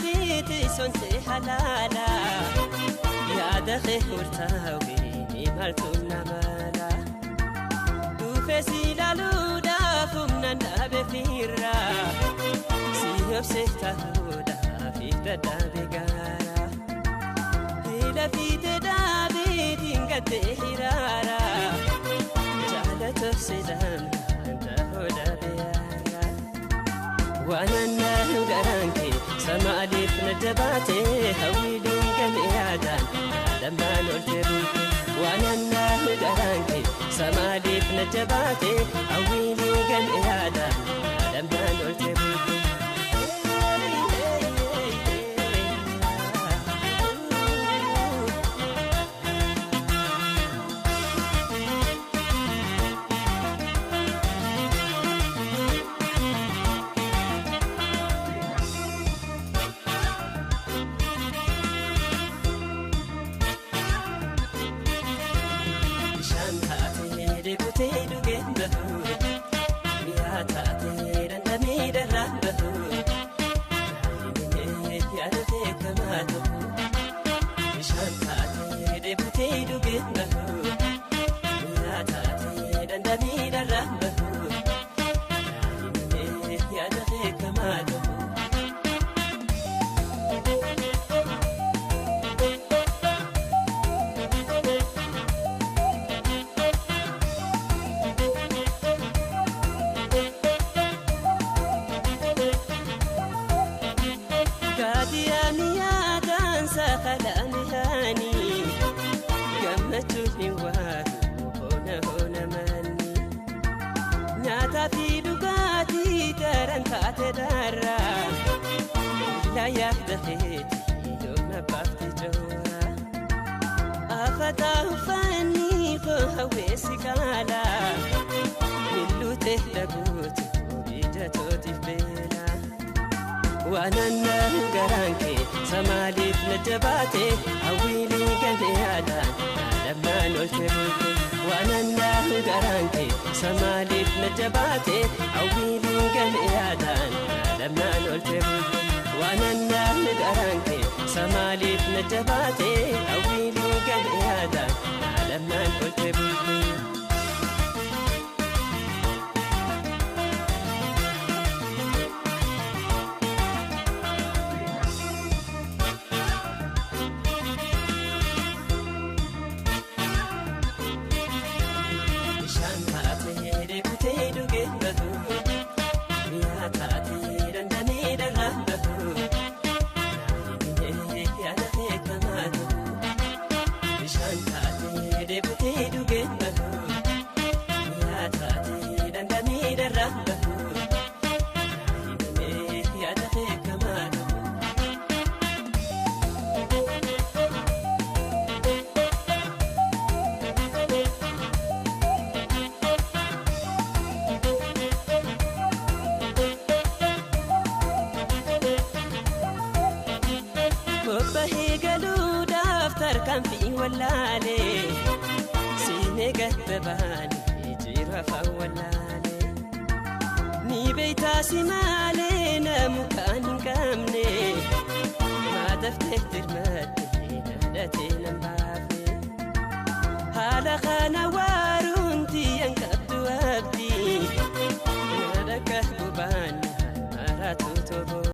dhaabeeti sonte halaala yaada kee murtaawee maaltu namala dhufe si ilaaluudhaaf humnaan dhaabe fiirra si obse ta'uudhaaf dadhaabe gaara lafiite dhaabeetiin gattee hiraara jaalata sedamnaan ta'uu dhaabe yaara waan garaan kee samaaliif na jabaate hawwiiluun gale yaadaan yaadamnaan olte buute waan garaan kee samaaliif na jabaate hawwiiluun gale yaadaan yaadamnaan olte buute. Haala kana